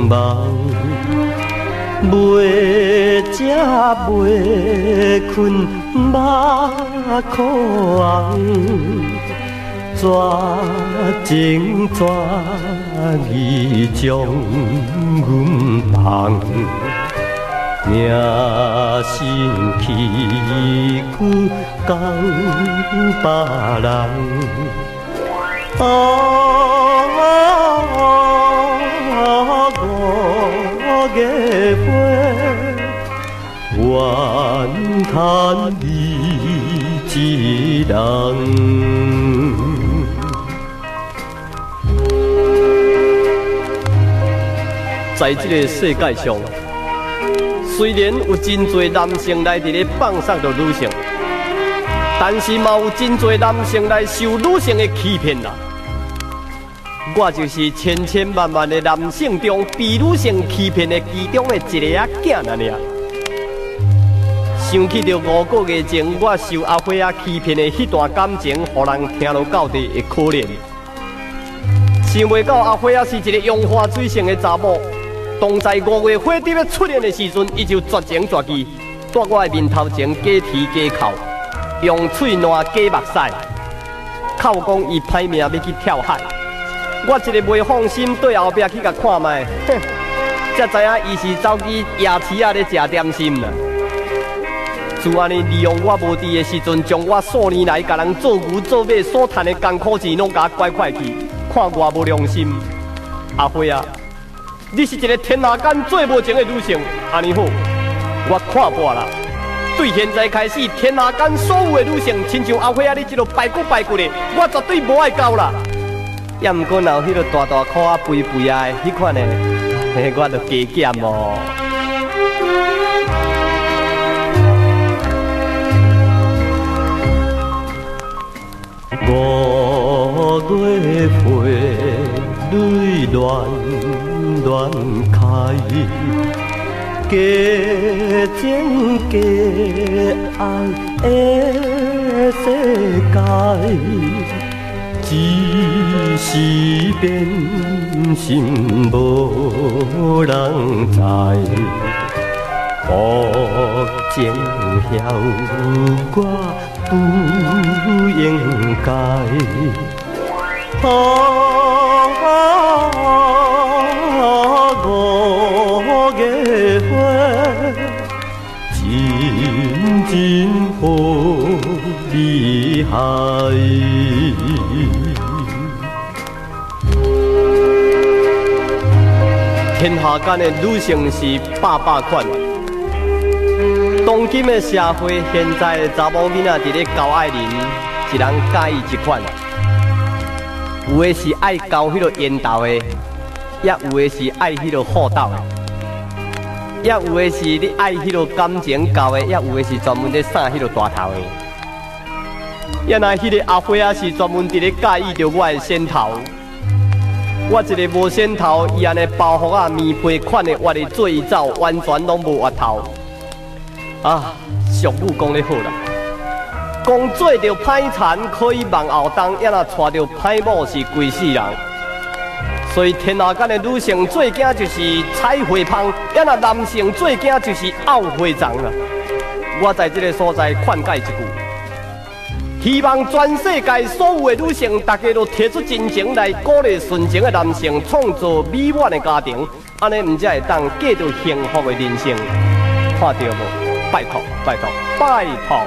夢，袂食袂睏目眶红，绝情绝义将阮放，命身去去交别人。啊，五月花，怨叹你一人。在這个世界上，雖然有真濟男性來佇咧放送著女性，但是嘛有真濟男性來受女性的欺騙啦。我就是千千萬萬的男性中被女性欺騙的其中的一个仔囝爾。想起著5個月前我受阿花仔欺騙的彼段感情，予人聽落到底會可憐。想袂到阿花仔是一个楊花水性的查某，當在五月花佇咧出現的時陣，伊就絕情絕義，蹛我的面頭前假提假哭，用喙瀾假目屎，哭講伊歹命欲去跳海。我一個袂放心，對後壁去共看覓，哼，才知影伊是走去夜市仔咧食點心啦。就按呢利用我無佇的時陣，將我數年來共人做牛做馬所賺的艱苦錢，攏共我拐快去，看我無良心。阿花啊，你是一個天下間最無情的女性，按呢好，我看破啦。對現在開始，天下間所有的女性，親像阿花啊，你這個排骨排骨的，我絕對無愛交啦。也毋過若有彼个大大箍仔肥肥仔的彼款的，嘿，我就加減哦。五月花蕊乱乱開，假情假愛的世界。只是變心無人知，薄情曉我不應該。啊，五月花，真真好厲害。天下間的女性是百百款，當今的社會，現在的查某囡仔佇咧交愛人，一人佮意一款，有的是愛交彼个緣投的，也有的是愛彼個好鬥的，也有的是你愛彼个感情交的，也有的是專門咧送彼个大頭的。也若彼个阿花仔是專門佇咧佮意著我的先頭。我一个無先頭，伊按呢包袱仔棉被款的，活咧做伊走，完全攏無活頭。啊，俗語講咧好啦，講做著歹田可以望後冬，也若娶著歹某是規世人。所以天下間的女性最驚就是採花芳，也若男性最驚就是漚花叢啦。我在這个所在勸誡一句。希望全世界所有的女性，大家都提出真情來鼓勵純情的男性，創造美滿的家庭，按呢毋才會當過著幸福的人生。看著無？拜託，拜託，拜託！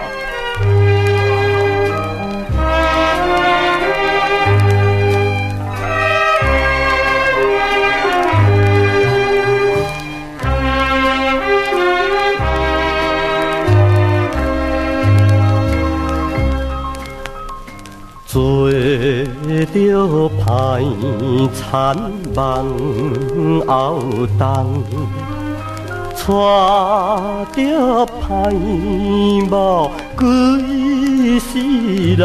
做著歹田望後冬，娶著歹某規世人。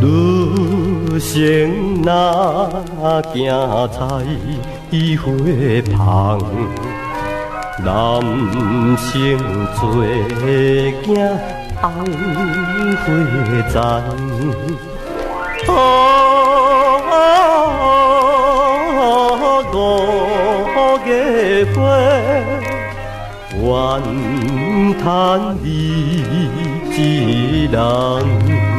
女性若驚採花芳，男性最驚紅花殘。啊，五怨嘆你一人。